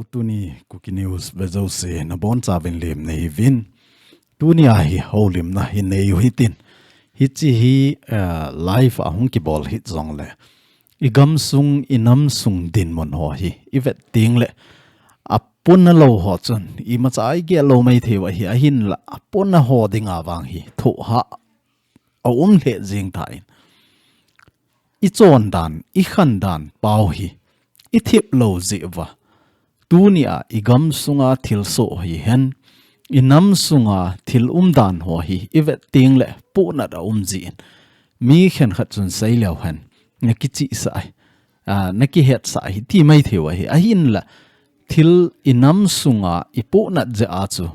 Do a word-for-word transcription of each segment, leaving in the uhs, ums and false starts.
Tuni Kuki News vejouse nabonchauvin lemna hiuvin. Tuni ahi houlimna hinei u hitin. Hiche hi, eh, live a hung kibol hit jongle, igamsung, inamsung dinmun ho hi ivet tengle, apona lou ho chun imacha igel lou maithei u ahi, ahinla apona ho dinga vang hi thohhah aum lheh jeng tan. Ichondan, ikhandan pau hi ithip lou jeh uva, tunia igamsunga thilsoh hihen, inamsunga thil umdan ho hi ivet tengle pohnat aum jin, mi khenkhat chun seileu hen, nakichihsah ahi, ah, nakihetsah ahi ti maithei u ahi, ahinla thil inamsunga ipohnat jeh a chu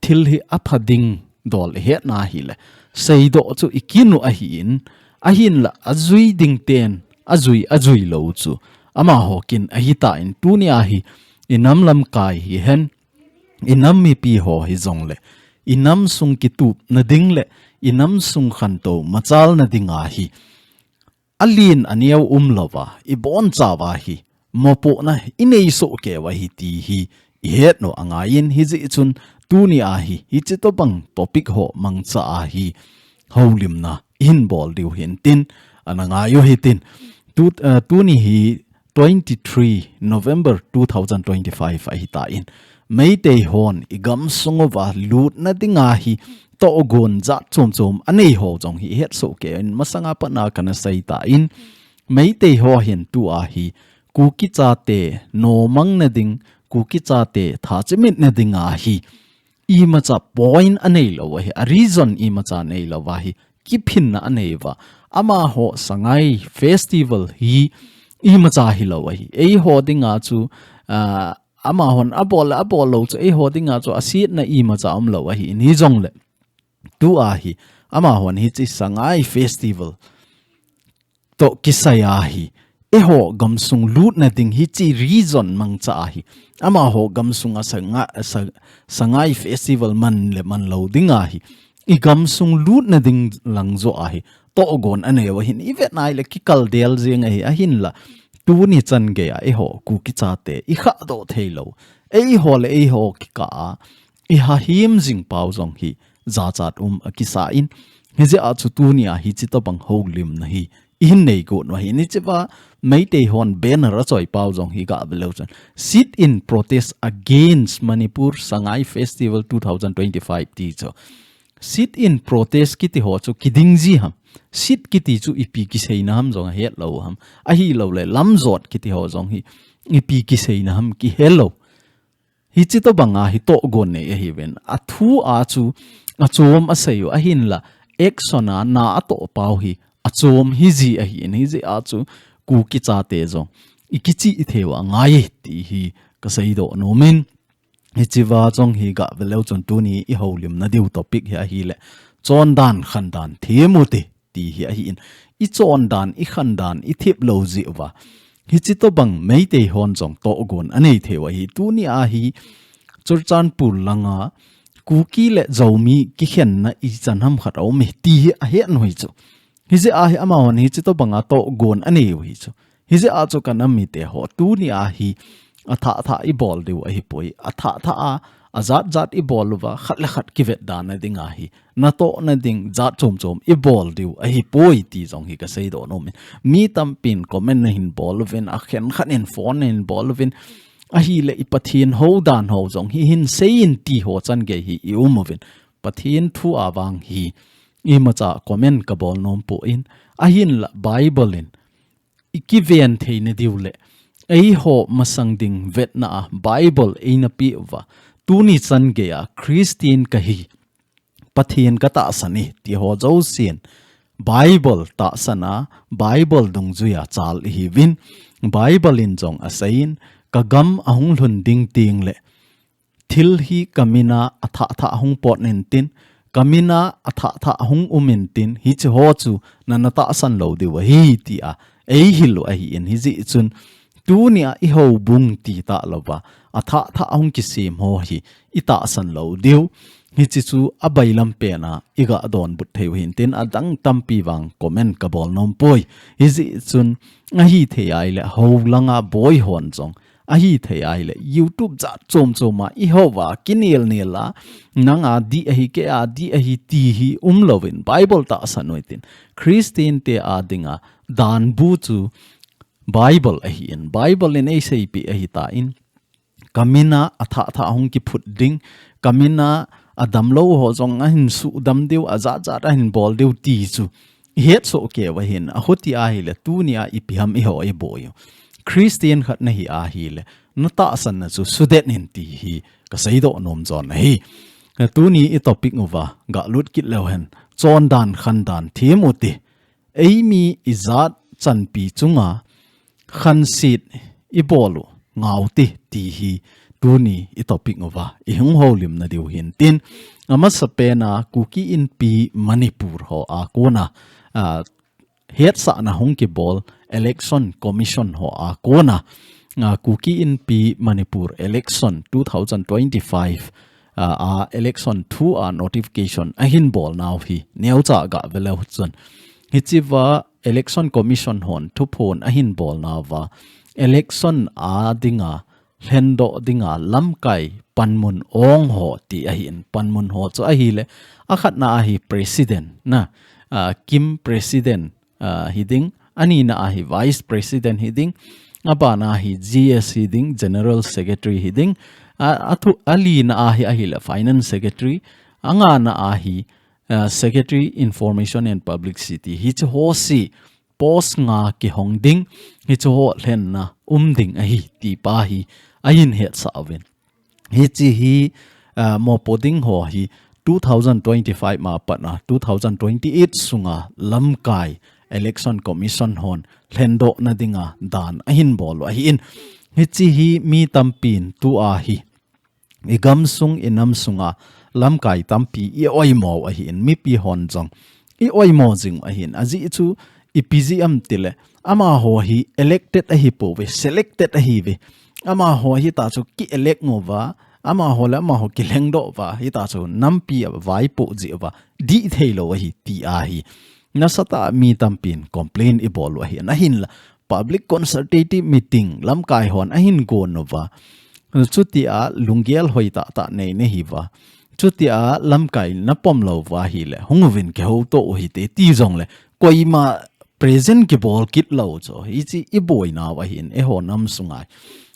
thil hi apha ding dol ihetna hile, seidoh chu ikin u ahin, ahinla ajui ding ten ajui, ajui lou chu amaho kin ahitan, tunia hi inam lamkai hihen, inam mipi ho hijongle, inamsung kitupna ding le inamsung khantou machalna dinga hi alen aneo umlouva, ibonchauva hi mopohna inei sohkei u ahi ti hi ihetnu angaiyin, hijeh chun tunia hi hiche tobang topic ho mangcha a hi houlimna ihin bol diu hintin, ana ngai u hitin. Tu, eh, tuni hi twenty-three November two thousand twenty-five ahitan, Meitei hon igamsung uva lutna dinga hi tohgon jat chom chom anei ho jong hi ihetsoh kei in, masanga patna kana seitan, Meitei ho hin tua hi Kuki chate nomangna ding, Kuki chate tha chimitna dinga hi imacha point aneilou ahi, a reason imacha neilouva hi kiphinna aneiuva, amaho Sangai Festival hi imacha hilou ahi. Eiho dinga chu, ah, amahon abol le abol lou chu eiho dinga chu asetna imacha umlou ahin, hijongle tua hi amahon hiche Sangai Festival toh kisai a hi eiho gamsung lutna ding hiche reason mangcha a hi, amaho gamsunga Sanga-, Sa-, Sangai Festival man le man lou dinga hi igamsung lutna ding lang joh a hi tohgon anei u ahin, ivet nai le kikal del jeng ahi, ahinla tuni chan geiya eiho Kuki chate ikhahdoh theilou, eiho le eiho kikah a iha him jing pau jong hi jachat um akisan, hijeh a chu tunia hiche tobang houlimna hi ihin nei got u ahi. Hichea Meitei hon banner achoi pau jong hi gah veleu chun, "Sit in protest against Manipur Sangai Festival two thousand twenty-five" ti chu. Sit in protest kiti ho chu kiding ji ham? Sit kiti chu ipi kiseina ham jong ahetlou ham? Ahilouleh lamjot kiti ho jong hi ipi kiseina ham kihelou. Hiche tobanga hi tohgon nei ahiuvin, athu a chu achom asei u ahinla, action a na atoh pau hi achom hiji ahin, hijeh a chu Kuki chate jong ikichih thei u angai ti hi kaseidoh nomin. Hichea jong hi gah veleu chun tuni ihoulimna diu topic hi ahile, chondan khandan them u hite ti hi ahin, ichondan, ikhandan ithip lou jeh uva, hiche tobang Meitei hon jong tohgon anei thei u ahi. Tunia hi Churachandpur langa Kuki le Zomi kikhenna ichan ham khat aume ti hi ahet u ahi chu. Hijeh a hi amahon hiche tobanga tohgon anei u ahi chu. Hijeh a chu ka nam mite ho, tunia hi athah thah ibol diu ahipoi. Athah thah a, ajat jat ibol uva, khat le khat kivetda na dinga hi natohna ding jat chom chom ibol diu ahipoi ti jong hi kaseidoh nomin. Mi tampin comment nahin bol uvin, akhenkhat in phone nahin bol uvin, ahile i Pathen houdan ho jong hi hinsei in ti ho chan gei hi ium uvin. Pathen thu a vang hi imacha comment kabol nompon, ahinla Bible in ikiven theina diu le eiho masang ding vetna a Bible eina peh uva, tuni chan geiya Christian kahi, Pathen katahsan e ti ho jousen Bible tahsan a, Bible dungjuia chal ihiuvin, Bible in jong aseiyin, ka gam ahung lhun ding tengle thil hi ka mina athah thah hung pot intin, ka mina athah thah hung um intin, hiche ho chu nana tahsan lou diu ahi tia eihil u ahin, hijeh chun tunia ihoubung ti talouva athah thah hung kisem ho hi itahsan lou diu. Hiche chu abailam pena igah donbut thei u hintin, adang tampi vang comment kabol nompoi. Hijeh chun ahithei ahile houlanga boi hon jong Ahithei ahile, YouTube jat chom chom a, ihouva, kinel nel a, nanga dih ahi, keia dih ahi, ti hi umlouvin, Bible tahsan u hitin. Christian te a dinga, danbu chu Bible ahin, Bible in eiseipeh ahitan, kamin a athah thah hung kiphut ding, kamin a adamlou ho jong ahin suhdam diu, ajat jat ahin bol diu ti chu ihet soh keiyu ahin, ahuti ahile, tunia ipi ham eiho iboi u. Christian khat nahi ahile, natahsanna chu sudet in ti hi kaseidoh nom jon ahi. Tuni itopic uva galut kit leuhen, chondan khandan them u hite. Eimi ijat chanpi chunga khanset ibol u ngau hite ti hi tuni itopic uva ihung houlimna diu hintin. Amasapen a Kuki Inpi Manipur ho a kona, ah, hetsahna hung kibol Election Commission ho a kona, ah, Kuki Inpi Manipur election two thousand twenty-five, ah, a election thua notification ahin bolnau hi neocha gave leu chun, hichea Election Commission hon thuphon ahin bolnauva, election a dinga lhendoh dinga lamkai panmun ong ho ti ahin, panmun ho chu ahile, akhatna ahi president na, ah, KIM president, ah, hiding, anina ahi vice president hiding, abana hi G S hiding, general secretary hiding, ah, athu, alina ahi ahile finance secretary, angana ahi, ah, secretary information and publicity, hiche ho si post nga kihong ding, hiche ho lhenna um ding ahi, ti pa hi ahin hetsah uvin. Hiche hi, ah, mopo ding ho hi two thousand twenty-five ma pat a two thousand twenty-eight sunga lamkai Election Commission hon lhendohna dinga dan ahin bol u ahin. Hiche hi mi tampin tua hi igamsung inamsunga lamkai tampi i oimo u ahin, mipi hon jong i oimo jing u ahin. Ajeh chu ipi jeh ham tile, amaho hi elected ahipouve, selected ahiuve. Amaho hitachu ki-elect uva, amaho le amaho kilhengdoh uva, hitachu nampi avaipoh jeh uva, dih theilou ahi ti ahi nasatah a mi tampin complain ibol u ahin. Ahinla public consultative meeting lamkai hon ahin gon uva, chutia lunggel hoitah tah nei nahiuva, chutia lamkai napom lou uva ahile, hung uvin kihouto u hite ti jongle, koima present kibol kit lou chu, hiche iboinau ahin, eiho nam sunga hi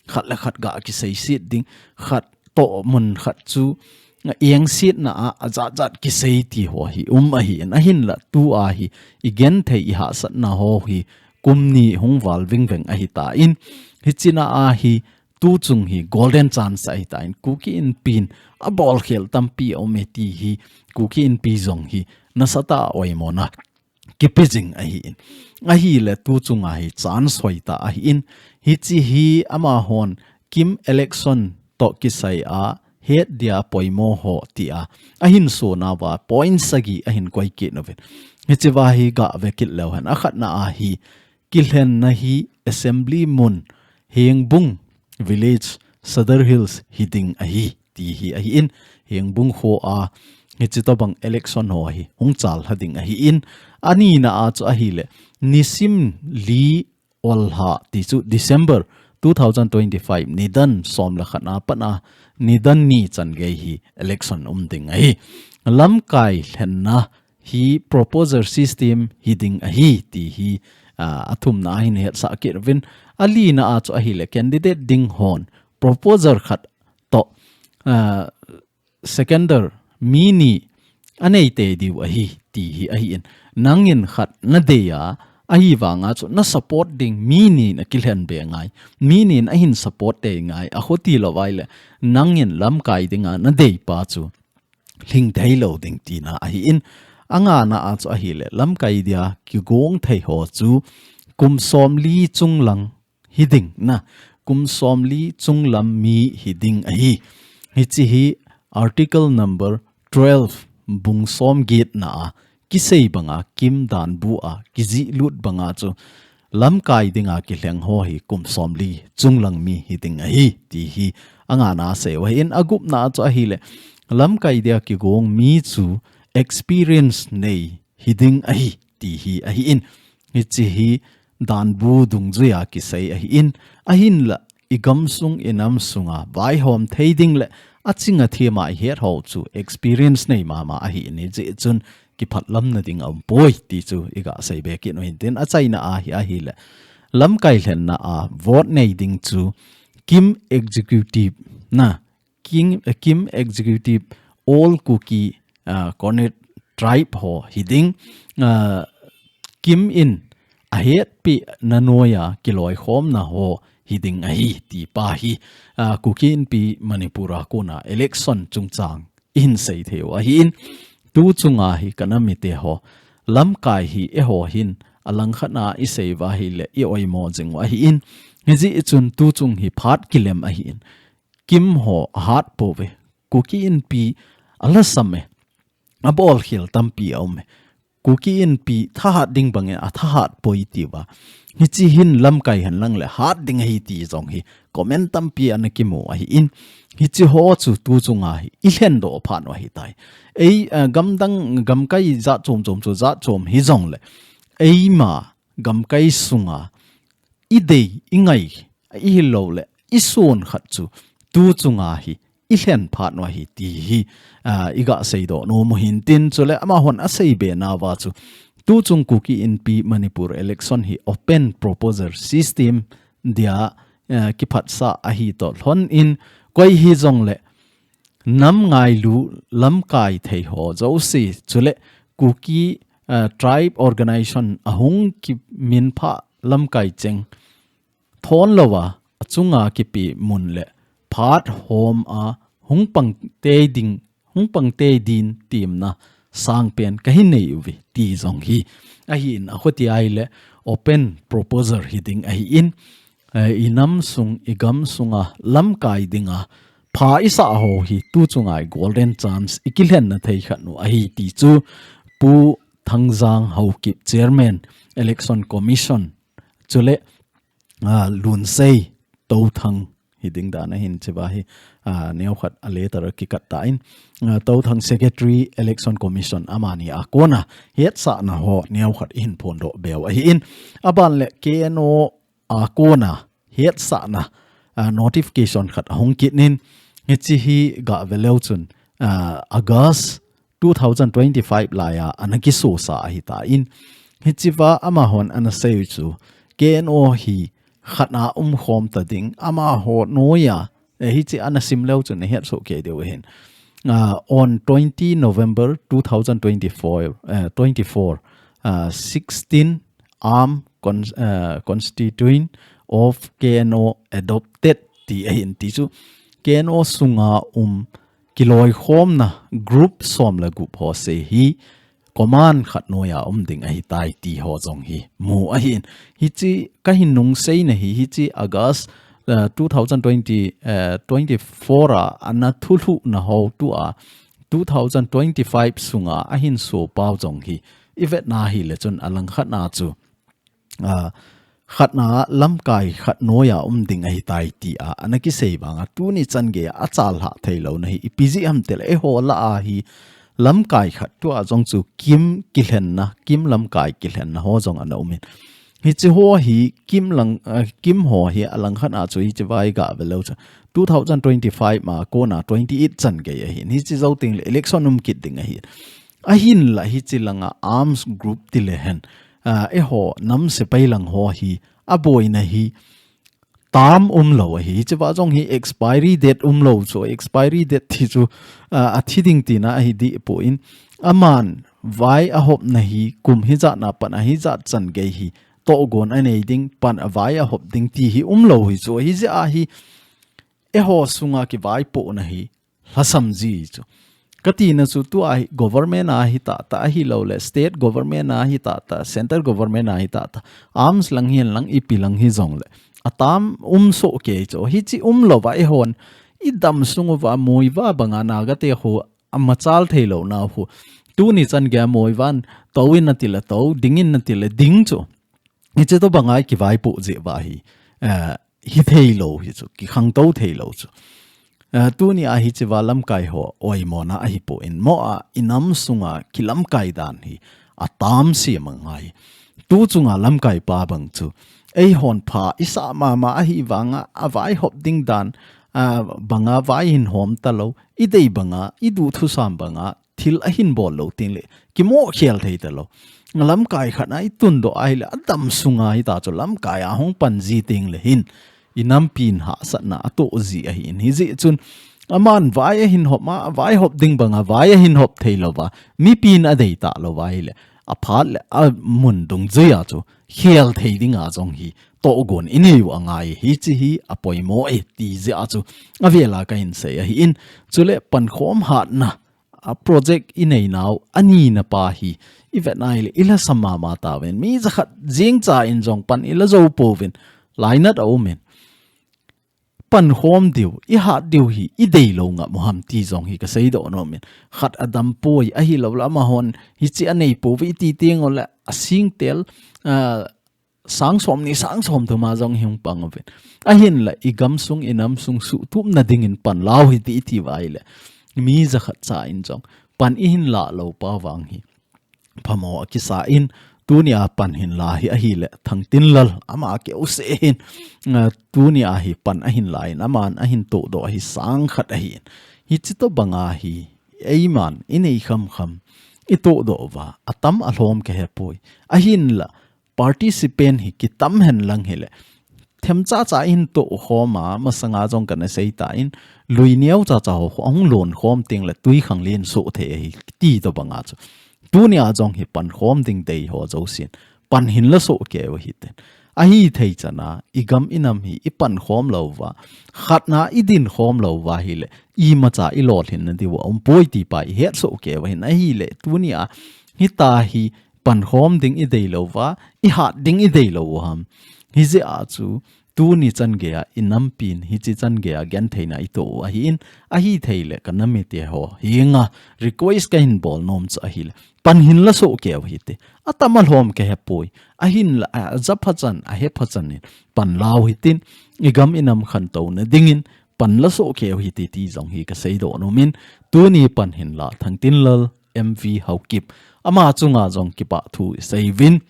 khat le khat ga kiseiset ding, khat toh mun khat chu engsetna a, ajat jat kisei ti ho hi um ahin, ahinla tua hi igenthei ihahsatna ho hi kum ni hung val vingveng ahitan, hichea hi tuchung hi golden chance ahitan, Kuki Inpin abolkhel tampi aume ti hi Kuki Inpi jong hi nasatah a oimona kipe jing ahin. Ahile tuchunga hi chance hoitah ahin. Hiche hi amahon KIM election toh kisai a het dia poimo ho tia ahin sonauva point sagi ahin koi kit uvin. Hichea hi gave kit leuhen, akhatna ahi kilhenna hi assembly mun Hengbung village, Sadar Hills hiding ahi ti hi ahin, Hengbung khoa hiche tobang election ho hi hung chalha ding ahin, anina a chu ahile nisim li olha ti chu December two thousand twenty-five nidan som le khat a pat a nidan ni changei hi election um ding ahi. Lamkai lhenna hi proposer system hiding ahi ti hi, ah, athumna ahin hetsah kit uvin, alina a chu ahile candidate ding hon proposer khat toh, ah, seconder mi ni anei tei diu ahi ti hi ahin. Nangin khat nadei a, ahivanga chu nasupport ding mi ni nakilhen be ngai, mi ni ahin support tei ngai, ahuti lou ahile nangin lamkai dinga nadei pa chu lhing theilou ding tina ahin. Angana a chu ahile lamkai dia kigong thei ho chu kum somli chunglang hiding na, kum somli chunglam mi hiding ahi. Hiche hi article number twelve bung somgetna a kisei banga KIM danbu a kijihlut banga chu lamkai dinga kilheng ho hi kum somli chunglang mi hiding ahi ti hi angana asei u ahin. Agupna a chu ahile lamkai dia kigong mi chu experience nei hiding ahi ti hi ahin. Hiche hi danbu dungjuia kisei ahin, ahinla i gamsung i namsunga vaihom thei ding le aching athem a i het ho chu experience nei mama ahi in, hijeh chun kiphatlamna ding aumpoi ti chu i gasei be kit u hintin, achaina a hi ahile lamkai lhenna a vote nei ding chu KIM executive na, KIM, eh, KIM executive, all Kuki, ah, Konet tribe ho hiding, ah, KIM in ahetpi na noiya kiloikhomna ho hiding ahi ti pa hi, ah, Kuki Inpi Manipur a kona election chungchang ihin sei thei u ahi in, tu chunga hi ka nam mite ho, lamkai hi eiho hin alangkhat a i sei uva ahile i oimo jing u ahi in, hijeh chun tu chung hi phat kilem ahi in, KIM ho ahat pouve. Kuki Inpi alasam e. Abolkhel tampi aume. Kuki Inpi thahat ding bangin athahat poi tiva. Hichi hin lamkai henlang le hat ding ahi ti jong hi comment tampi ana kimu ahi in. Hichi ho chu tu chunga hi i lhendoh phat u ahitai. Ei, eh, gamdang gamkai jat chom chom chu jat chom hijongle, eima gamkai sunga i dei, i ngai, i hilou le i sun khat chu tu chunga hi i lhen phat u ahi ti hi, ah, i gasei doh nom u hintin, chule amahon asei be nauva chu tu chung Kuki Inpi Manipur election hi open proposal system dia, ah, kiphatsah ahi toh lhon in koi hijongle nam ngailu lamkai thei ho jouse, chule Kuki, ah, tribe organization ahung kiminphah lamkai cheng thon louva, achunga kipe mun le phat hom a hung pang tei ding, hung pang tei din temna sangpen kahin nei uve ti jong hi ahi in, akhuti ahile open proposal hiding ahi in, eh, i namsung, i gamsunga lamkai dinga pha i sah ho hi tu chunga i golden chance i kilhenna thei khat u ahi ti chu Pu Thangjang Haokip, Chairman, Election Commission, chule, ah, Lunsei Touthang hiding dan ahin, chiva hi, ah, neokhat a letter kikat tan, ah, Touthang Secretary, Election Commission, amani a kona hetsahna ho neokhat ihin phondoh be u ahi in, aban le K N O a kona hetsahna, ah, notification khat ahung kit in, hichi hi gave leu chun, ah, August two thousand twenty-five laiya ana kisosa ahitan, hichiva amahon ana sei u chu K N O hi khat a umkhom ta ding, amaho noiya, eh, hichi ana sim leu chun nahet soh kei diu ahin. Ah, on twenty November two thousand twenty-four, eh, twenty-four, ah, sixteen armed con-, eh, constituent of K N O adopted ti ahin, ti chu K N O sunga um kiloikhomna group som le gup ho se hi command khat noiya um ding ahitai ti ho jong hi mu ahin. Hichi kahin nung seina hi, hichi August, eh, two thousand twenty, eh, twenty-four a ana thulhuhna ho tua two thousand twenty-five sunga ahin so pau jong hi i vetna hile chun alangkhat a chu, ah, khat a lamkai khat noiya um ding ahitai tia ana kisei vanga tuni chan geiya achalhah theilouna hi ipi jeh ham tile eiho lah a hi lamkai khat tua jong chu KIM kilhenna, KIM lamkai kilhenna ho jong ana um in. Hichi ho hi KIM lang, ah, KIM ho hi alangkhat a chu hichiva i gave leu chu two thousand twenty-five a kona twenty-eight chan gei ahin. Hichi jou teng le election um kit ding ahi. Ahinla hichi langa arms group ti le hen, ah, eiho nam sepai lang ho hi aboina hi term umlou ahi. Hichiva jong hi expiry date umlou chu, expiry date ti chu, ah, athi ding tina ahi deh poi. Aman vai ahopna hi kum hijat na pat a hijat chan gei hi tohgon anei ding, pan a vai ahop ding ti hi umlou hi chu. Hijeh a hi eiho sunga kivaipohna hi lhasam ji chu. Katina chu tua hi government a hi tahtah, ahilou le state government a hi tahtah, central government a hi tahtah, arms lang hihen lang ipi lang hijongle a term um soh kei chu. Hichi umlouva eihon i dam sung uva Moi va banga Naga te khu amachal theilou nau khu tuni chan geiya Moi van tou in nati le tou, ding in nati le ding chu. Hichi tobanga i kivaipoh jeh uva hi, eh, hithei lou hi chu, kikhangtou thei lou chu. Eh, tuni a hichiva lamkai ho oimona ahipoi, mo a i nam sunga kilamkai dan hi atam sia mang ahi. Tu chunga lamkai pa bang chu eihon pha isah mama ahi vanga, avaihop ding dan, a, banga vai hin hom talou, idei banga, iduh thusam banga, thil ahin bol lou tengle, kimoh khel thei talou. Lamkai khat a itundoh ahile, adam sunga hitachu lamkai a hung pan ji tengle hin, inampin hahsatna atoh ji ahin. Hijeh chun, aman vai ahin hop ma, vaihop ding banga, vai ahin hop thei louva, mipin adei talou va ahile, aphat le amun dungjuia chu khel thei dinga jong hi tohgon inei u angai, hiche hi apoimo e ti jeh a chu avela kahin sei ahin. Chule pankhom hatna, a project inei nau anina pa hi ivet nai le ilhasam mama tauvin, mi jakhat jengcha in jong pan ila jou pouvin, lainat aumin. Pankhom diu, ihat diu hi idei lou ngam u ham ti jong hi kasei doh nomin. Khat adam poi, ahilou le amahon hiche anei pouve iti teng ule asingtel, a, sang som ni sang som thum a jong hung pang uvin. Ahinla igamsung inamsung suhtupna dingin pan lau hite iti uva ahile, mi jakhat cha in jong pan ihin lah lou pa vang hi phamo akisa in, tunia pan hin la hi ahile, Thangtinlal ama keu seh hin, a, tunia hi pan ahin la in, aman ahin tohdoh ahi sang khat ahin. Hiche tobanga hi, eiman, inei khamkham, itohdoh uva, atam alhom kahepoi. Ahinla, participant hi kitam hen lang hile, themcha cha in tohkhom a, masanga jong kana sei tan, lui neo cha cha ho, ahung lonkhom tengle, tui khanglen soh thei ahi, ti tobanga chu. Tunia jong hi pankhom ding dei ho jousen, pan hin la soh keu hite. Ahithei chana, igam inam hi ipankhom louva, khatna idinkhom louva ahile, imacha ilolhinna diu aumpoi ti pa ihet soh keu hin ahile, tunia, hita hi pankhom ding idei louva, ihat ding idei lou u ham. Hijeh a chu, tuni chan geiya, inampin, hiche chan geiya, gentheina itoh u ahin, ahithei le, kanamite ho, hinga, request kahin bol nom chu ahile, pan hin la soh keu hite, atam alhom kahepoi, ahinla, a, ajapha chan, ahepha chan in, pan lau hitin, igam inam khantouna dingin, pan la soh keu hite ti jong hi kasei doh nomin, tuni pan hin la, Thangtinlal, M V Haokip, ama chunga jong kipa thu isei uvin,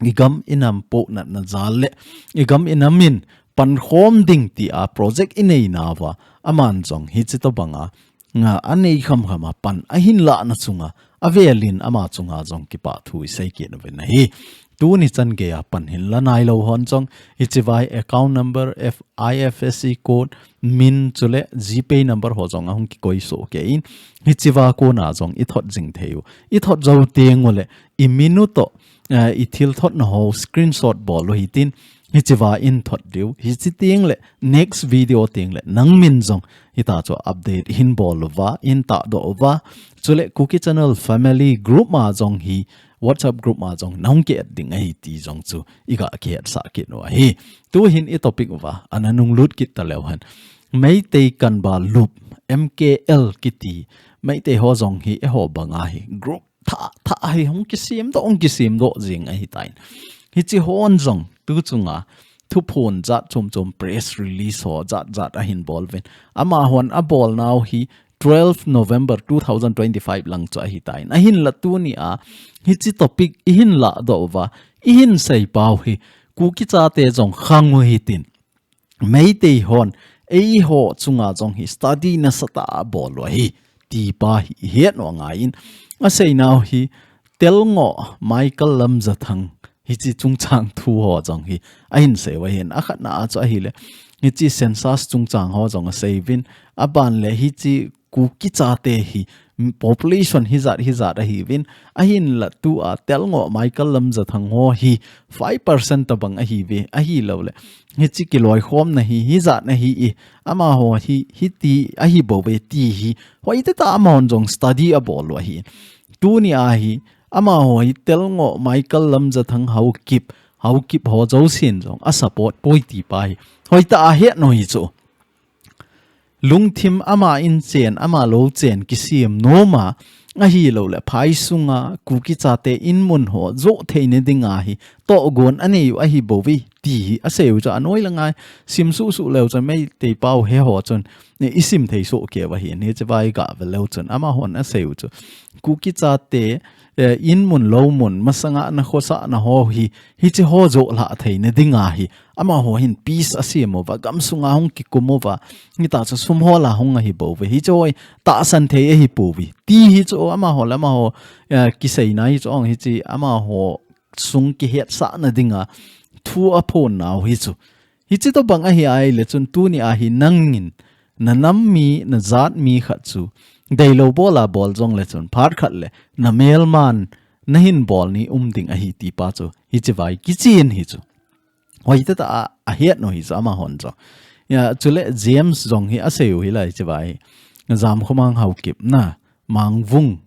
igam inam pohnatna jal le, igam inam in pankhom ding tia project inei nauva, aman jong hiche tobanga, nga anei khamkham a pan ahin lahna chunga, avelin ama chunga jong kipa thu isei kit uvin ahi. Tuni chan geiya pan hin la nailou hon jong, hiche vai account number, F I F S C code, min chule GPay number ho jong ahung kikoi soh kei in, hiche va kona jong ithot jing thei u. Ithot jou teng ule, imin u toh, eh, ithil thotna ho screenshot bol u hitin, hiche va in thot diu, hiche tengle, next video tengle, nang min jong, hita chu update hin bol uva, in tahdoh uva, chule Kuki Channel family group ma jong hi, WhatsApp group ma jong nahung ki add ding ahi ti jong chu iga kihetsah kit u ahi. Tuhin i topic uva ana nunglut kit taleu hen. Meitei Kanba Lup, M K L kiti, Meitei ho jong hi eiho banga hi group thah thah hi hung kisemdoh, hung kisemdoh jing ahitan. Hiche hon jong tu chunga thuphon jat chom chom, press release ho jat jat ahin bol uvin. Amahon abol nau hi twelve November two thousand twenty-five lang chu ahitan. Ahinla tunia, hiche topic ihin lahdoh uva, ihin seipau hi, Kuki chate jong khang u hitin. Meitei hon, eiho chunga jong hi study nasatah a abol u ahi, ti pa hi ihet u angaiyin. Asei nau hi, Telngoh Michael Lamjathang, hiche chungchang thu ho jong hi ahin sei uva hin, akhatna a chu ahile, hiche census chungchang ho jong asei uvin, aban le hiche Kuki chate hi, m-, population hijat hijat ahiuvin, ahinla tua Telngoh Michael Lamjathang ho hi five percent tobang ahiuve, ahilou le, hiche kiloikhomna hi hijat na hi i, amaho hi, hiti ahi bouve ti hi, hoitah tah amahon jong study abol u ahi. Tunia hi, amaho hi Telngoh Michael Lamjathang Haokip, Haokip ho jousen jong asupport poi ti pa hi, hoitah a ahet u hi chu. Lungthim ama in chen, ama lou chen kisem nom a, ahilou le phai sunga Kuki chate in mun ho joh theina dinga hi tohgon anei u ahi bouve ti hi asei u chu anoi le ngai sim suh suh leu chun Meitei pau he ho chun i sim thei soh keu ahi, hiche vai ga ve leu chun amahon asei u chu Kuki chate, eh, in mun lo mun, masanga na khosahna ho hi, hiche ho jo la theina dinga hi, amaho hin peace asem uva, gam sunga hung kikum uva, hita chu sum ho la hung ahi bou ve, hiche ho hi tahsan thei ahi pou ve. Ti hi chu amaho le amaho, eh, kiseina hi chu ong hiche amaho sung kihetsahna dinga thu aphon nau hi chu. Hiche tobang ahi ai le chun tuni a hi nangin, na nam mi, na jat mi khat chu, deilou bol a bol jong le chun, phat khat le, na melman, na hin bol ni um ding ahi ti pa chu, hiche vai kichen hi chu. Hoi tata a, ahet nu hi chu amahon chu. Ya, chule James jong hi asei u hi lai hiche vai. Jamkhomang Haokip na, Mangvung,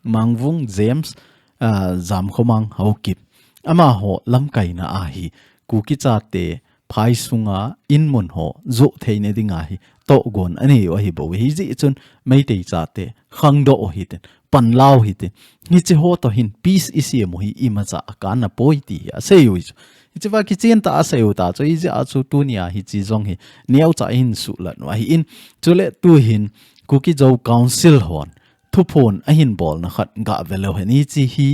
Mangvung James, ah, Jamkhomang Haokip. Amaho lamkaina a hi, Kuki chate phai sunga in mun ho jo theina dinga hi, togon anei u ahi bou. Hijeh chun Meitei chate, khangdoh u hitin, panla u hitin. Hiche ho to hin peace isem u hi imacha akanna poi ti hi asei u hi chu. Hiche va kichen ta asei u ta chu, hijeh a chu tuni a hiche jong hi, neocha hin suhlat u ahi in. Chule tu hin, Kuki Zo Council hon, thuphon ahin bolna khat ga ve leu hen hiche hi,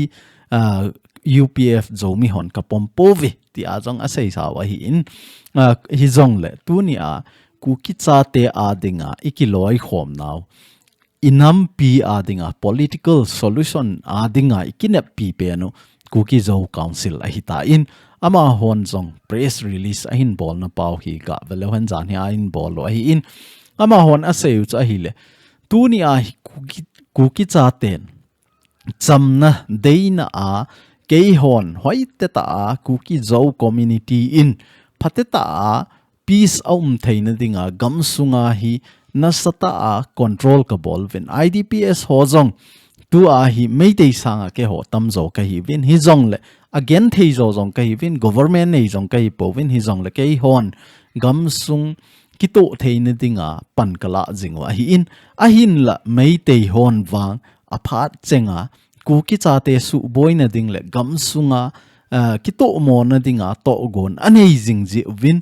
ah, U P F Zomi hon ka pom pou ve, ti a jong asei sau ahi in, ah, hijong le, tuni a, Kuki chate a dinga, i kiloikhom nau, i nampi a dinga, political solution a dinga, i kineppi pen u, Kuki Zo Council ahi ta in, amahon jong press release ahin bolna pau hi ga ve leu hen jan hi ahin bol u ahi in, amahon asei u chu ahi le, tuni a hi Kuki, Kuki chaten, chamna, deina a, keihon, hoiteta a, Kuki Zo community in, phateta a, peace aum theina dinga, gam sunga hi, nasatah a, control ka bol uvin. I D P S ho jong, tu a hi, Meitei sanga keiho tamjo kahi uvin, hijong le, agenthei jo jong kahi uvin, government nei jong kahi pou vin, hijong le, keihon, gam sung, kitoh theina dinga, pan ka la jing u ahi in, ahin la, Meitei hon vang, aphat chenga, Kuki chate suhboina ding le gam sunga, ah, kitohmona dinga togon anei jing jeh uvin,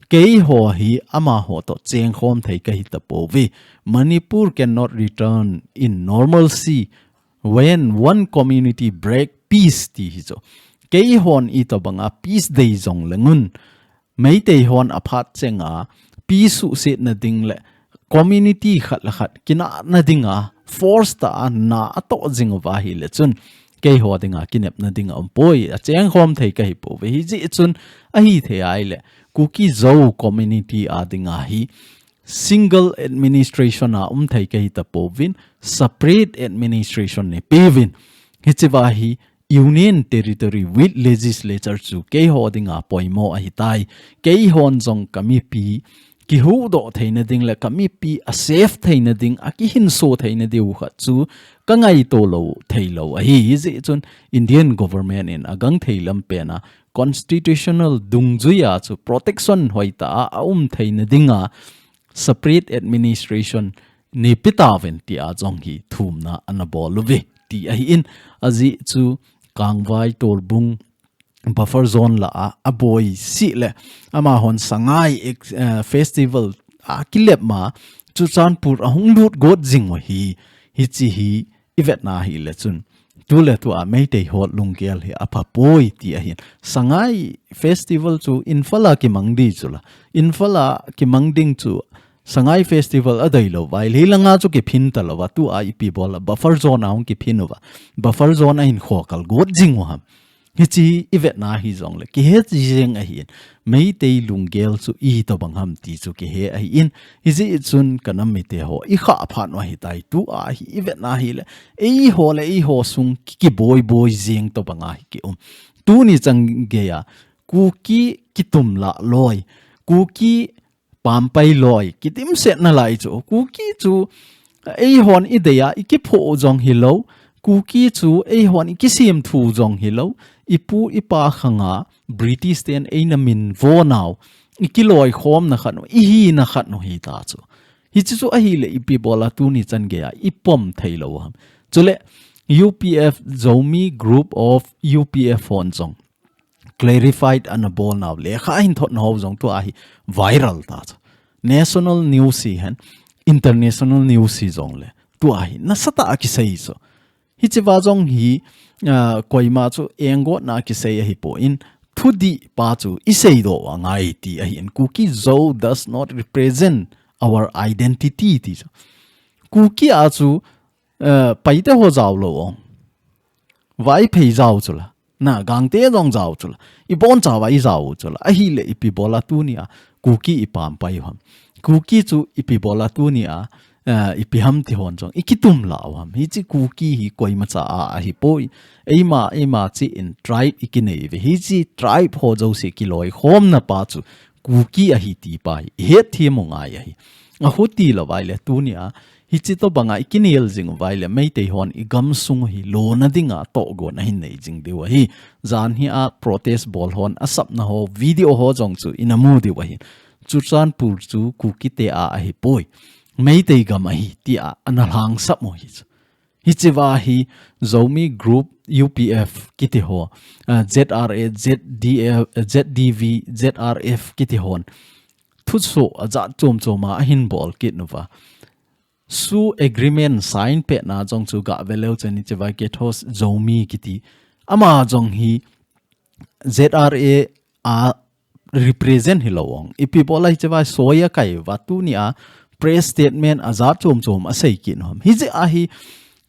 keiho hi amaho to chengkhom thei kahi ta pou ve. Manipur cannot return in normalcy when one community break peace ti hi chu. Keihon itobanga peace dei jong le ngun. Meitei hon aphat chenga, peace suhsetna ding le community khat le khat kinahna dinga, force ta a na atoh jing uva ahi le chun, keiho dinga kinepna ding aum poi, achengkhom thei kahi pou ve hijeh chun, ahithei a ahile, Kuki Zo community a dinga hi, single administration a um thei kahi ta pou vin, separate administration nei pe uvin. Hiche va hi, Union Territory with Legislature chu keiho dinga poimo ahi tai. Keihon jong ka mipi kihuhdoh theina ding le ka mipi a safe theina ding, akihinso theina diu khat chu ka ngaito lou thei lou ahi. Hijeh chun Indian government in agangthei lampen a constitutional dungjui a chu protection hoitah a aum theina dinga separate administration nei pe tauvin ti a jong hi thumna ana bol uve ti ahi in, ajeh chu Kangvai Tolbung buffer zone la a, aboi sih le amahon Sangai ex-, eh, festival a kilep ma Churachandpur ahung lut got jing u hi, hiche hi i vetna ahi le chun, tu le tu a Meitei ho lunggel hi apha poi ti ahin. Sangai festival chu Imphal a kimang di chu la. Imphal a kimang ding chu Sangai festival adei lou vai. Leilanga chu kiphin ta lou va. Tu a ipi bol a buffer zone a hung kiphin uva. Buffer zone a hin khokal got jing u ham. Hiche i vetna hijong le, kihe jeng ahi in, Meitei lunggel chu itobang ham ti chu kihe ahi in, hijeh chun ka nam mite ho, i khah phat u ahi tai tu a hi, i vetna hi le, eiho le eiho sung ki, kiboi boi jeng tobang a hi ki um. Tuni chan gei a, Kuki kitum lah loi, Kuki pampai loi, kidimset nalai chu. Kuki chu, eihon i dei a, i kiphoh u jong hilou. Kuki chu, eihon i kisemthu u jong hilou. I pu, i pa khanga, British ten eina minvo nau. I kiloikhomna khat u, i hina khat u hita chu. Hiche chu ahi le ipi bol a tuni chan gei a, i pom thei lou ham. Chule, U P F, Zomi Group of U P F hon jong. clarified ana bolnau lekha ahin thotna ho jong tua hi viral ta chu. National news hihen, international news hijongle tua hi nasatah a kisei chu. Hichea jong hi, ah, koima chu engotna kisei ahipon, thudih pa chu iseidoh angai ti ahin. Kuki Zo does not represent our identity ti chu. Kuki a chu, ah, Paite ho jaolou ong. Vaiphei jao chula. Na, Gangte jong jao chula. Ibonchauva ijao chula. Ahile ipi bola tunia Kuki ipampai u ham. Kuki chu ipi bola tunia, eh, ipi ham ti hon jong ikitum lah u ham. Hiche Kuki hi koimacha a ahipoi. Eima, eima chi in tribe ikinei uve. Hiche tribe ho jouse kiloikhomna pa chu Kuki ahi ti pa hi ihet them u ngai ahi. Ahuti lou vaile tunia hiche tobanga ikinel jing u vaile Meitei hon igamsung hi lona dinga tohgon ahin nei jing diu ahi. Jan hi a protest bol hon asapna ho video ho jong chu ina mu diu ahi. Churachandpur chu Kukite a ahipoi. Meitei gam ahi tia ana lhangsap u hi chu. Hichea hi Zomi Group U P F kiti ho, ah, Z R A, Z D F, Z D V, Z R F kiti hon thusoh ajat chom choma ahin bol kit uva. Su agreement sign petna jong chu gave leu chun hichea Gethos Zomi kiti. Ama jong hi Z R A a represent hilou ong. Ipi bola hichea soi akai uva tunia press statement ajat chom chom asei kit u ham. Hijeh a hi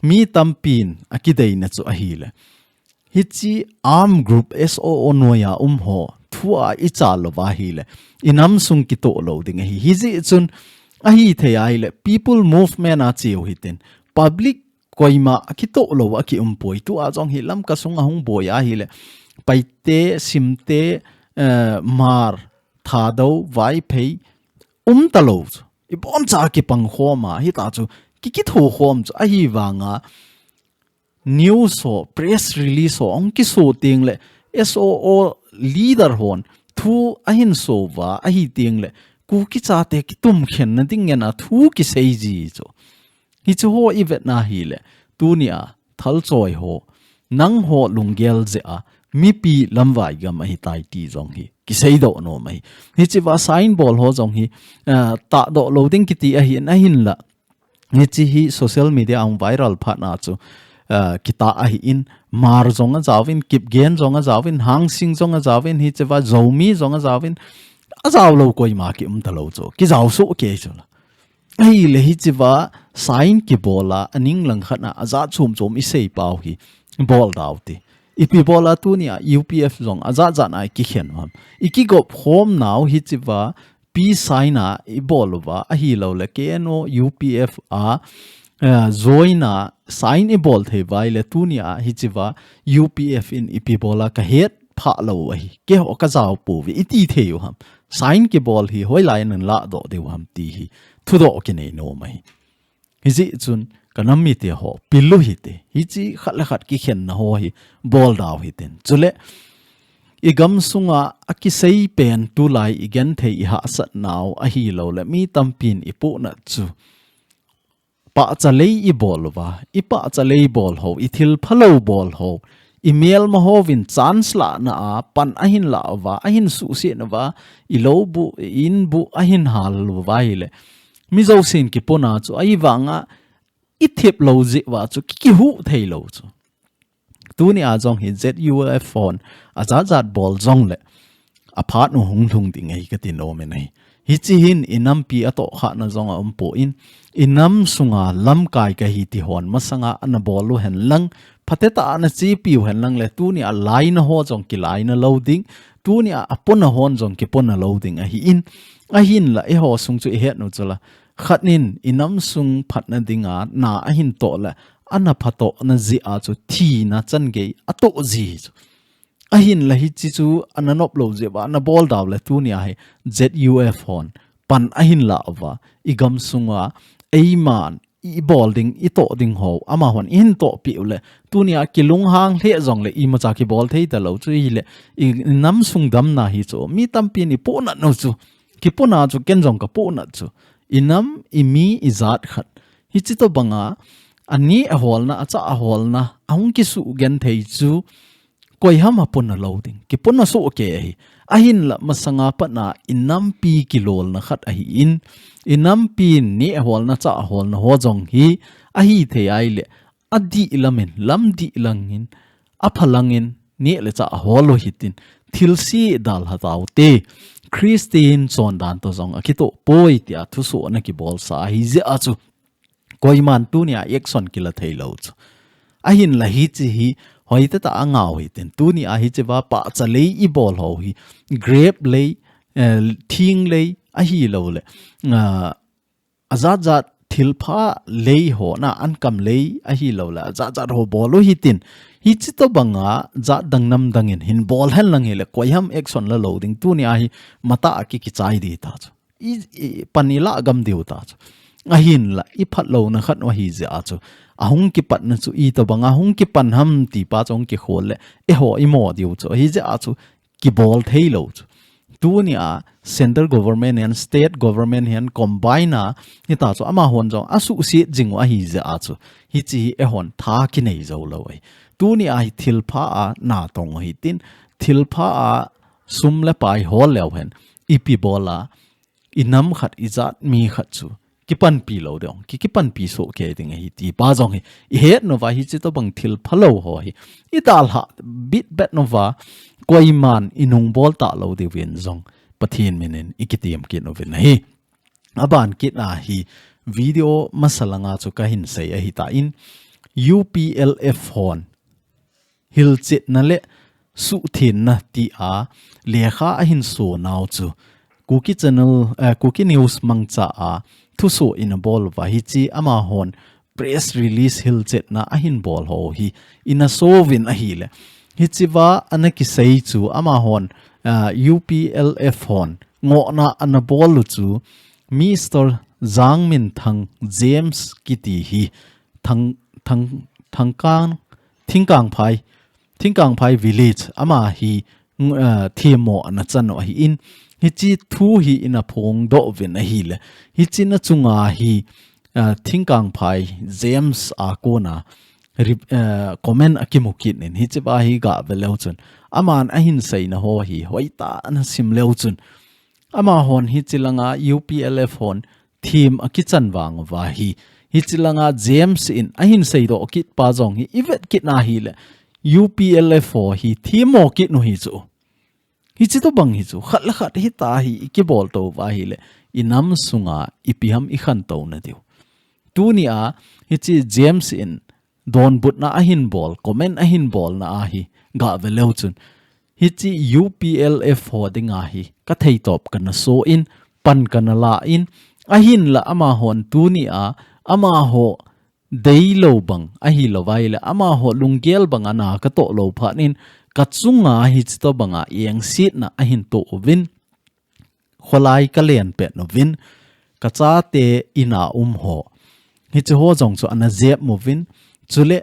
mi tampin akideina chu ahile. Hiche arm group S O O noiya um ho thua ichat lou uva ahile. Inamsung kitoh lou ding ahi. Hijeh chun ahithei ahile. People movement a cheu hitin. Public koima akitoh lou akium poi. Tua jong hi Lamka sunga hung boi ahile. Paite, Simte, eh, Hmar, Thadou, Vaiphei, umtalou chu. Iboncha kipang khoma, hita chu, kikitho khom chu, ahivanga, news ho, press release ho, ong kiso tengle, S O O leader hon, thu ahin so uva, ahi tengle, Kuki chate kitumkhenna dingin a thu kisei ji chu. Hichu ho ivetna hile, tunia, thalchoi ho, nangho lunggel jeh a, mipi lamvai gam ahitai ti jong hi, kiseidoh nom ahi. Hichea sign bol ho jong hi, ah, tahdoh lou ding kiti ahin, ahinla. Hiche hi social media a viral phatna chu, ah, kitah ahin, Hmar jong ajaovin, Kipgen jong ajaovin, Hangsing jong ajaovin, hichea Zomi jong ajaovin, ajao lou koima kiumtalou chu, kijao soh kei chula. Ahile hichea, sign kibola, aning langkhat na, ajat chom chom isei pau hi, bol dau ti. Ipi bola tunia, U P F jong, ajat jat na ikikhen u ham. Ikigop khom nau hichea, peace sign a ibol uva, ahiloule K N O U P F a, eh, join a, sign ibol thei uva ahile tunia, hichea, U P F in ipi bola kahet, phah lou ahi. Keiho kajao pouve, iti thei u ham. Sign kibol hi hoilai a naladoh diu ham ti hi. Thudoh kinei nom ahi. Hijeh chun kanam mite ho, pil u hite. Hiche khat le khat kikhenna ho hi, bol dau hitin. Chule, igamsunga akisei pen tulai igenthei ihahsat nau ahiloule mi tampin ipohnat chu. Pahcha lei ibol uva, ipahcha lei bol ho, ithil phalou bol ho, imelma hovin chance lahna a, pan ahin lah uva, ahin suhset uva, ilou bu, i-in bu, ahin hal uva ahile. Mi jousen kipona chu, ahivanga, ithep lou jeh uva chu, ki, kihuh thei lou chu. Tunia jong hi Z U F hon, ajat jat bol jongle, aphat u hung lhung ding ahi kati nom in ahi. Hiche hin inampi atohkhahna jong aumpon, inam sunga lamkai kahi ti hon masanga ana bol u henlang, phatetah a ana chepi u henlang le, tunia laina ho jong kilaina lou ding, tunia apona hon jong kipona lou ding ahin, ahinla eiho sung chu ihet u chula, khat in inam sung phatna dinga na ahin toh le, ana phatohna jeh a chu thina changei atoh ji chu. Ahinla hiche chu ana nop lou jeh uva, ana bol dau le tunia hi Z U F hon pan ahin lah uva, igamsunga, eiman, ibol ding, itoh ding ho, amahon ihin tohpeh u le, tunia kilunghang lheh jongle imacha kibol thei talou chu ahile, i, inam sung damna hi chu, mi tampin ipohnat u chu, kipona chu, ken jong kapohnat chu, inam, imi, ijat khat. Hiche tobanga, aneh aholna, achah aholna, ahung kisugenthei chu, koiham a puna lou ding. Kipuna soh kei ahi. Ahinla masanga patna i nampi kilolna khat ahin, i nampi neh holna chah holna ho jong hi ahithei ahile, adih lamin, lam dih langin, apha langin, neh le chah hol u hitin, thilse dalha taute, Christian chondan toh jong akitoh poi tia thusoh ana kibolsa ahijeh a chu, koiman tunia action kila theilou chu. Ahinla hiche hi, hoitah a ngau hitin, tunia hicheva pahcha lei ibol ho hi, grape lei, eh, thing lei, ahilouleh, ah, ajat jat thilpha lei ho na, ankam lei ahilouleh, ajat jat ho bol u hitin, hiche tobanga jat dang nam dangin hin bol hen lang hile, koiham action la lou ding, tunia hi matah a ki kichai ding ta chu. I, i, pan ilah gam diu ta chu. Ahinla, iphat louna khat u ahijeh a chu, ahung kipatna chu itobanga hung kipan ham ti pa chu hung kikhol le, eiho imo diu chu. Ahijeh a chu, kibol theilou chu. Tunia, central government hihen, state government hihen, combine a, hita chu amahon jong asuhset jing u ahijeh a chu, hiche hi eihon tha kinei jou lou ahi. Tunia hi thilpha a natong u hitin, thilpha a sum le pai hol leu hen, ipi bol a, i nam khat, i jat mi khat chu kipanpi lou ding, ki, kipanpi soh kei ding ahi ti pa jong hi ihet uva, hiche tobang thilpha lou ho hi idalha bitbet uva, koiman inung bol talou diuvin jong Pathen minin ikitem kit uvin ahi. Aban kit a hi video masa langa chu kahin sei ahitan, U P L F hon hilchetna le suhthenna tia lekha ahin sonau chu Kuki Channel, eh, Kuki News mangcha a thusoh ina bol uva, hiche amahon press release hilchetna ahin bol ho hi ina souvin ahile, hicheva ana kisei chu amahon, ah, U P L F hon ngohna ana bol u chu Mister Jangminthang James kiti hi Thang, Thang, Thangkang, Thingkangphai, Thingkangphai village ama hi, uh, themmo ana chan u ahin, hiche thu hi ina phongdoh uvin ahile, hiche na chunga hi, uh, Thingkangphai James a kona ri-, uh, comment akimu kit in, hicheva hi gave leu chun, aman ahin seina ho hi hoitah ana sim leu chun, amahon hiche langa U P L F hon them akichan vang uva hi, hiche langa James in ahin seidoh kit pa jong hi ivet kit na hile, U P L F ho hi themmo kit u hi chu. Hiche tobang hi chu, khat le khat hita hi ikibol tou uva hile, i nam sunga ipi ham ikhantou na diu. Tunia, hiche James in donbutna ahin bol, comment ahin bolna a hi gave leu chun, hiche U P L F ho dinga hi katheitop kana so in, pan kana la in, ahinla amahon tunia, amaho deilou bang ahilou vaile, amaho lunggel banga na katoh lou phat in, kachunga hiche tobanga engsetna ahin toh uvin, kholai kalen pet uvin, kachate ina um ho, hiche ho jong chu ana jep uvin, chule,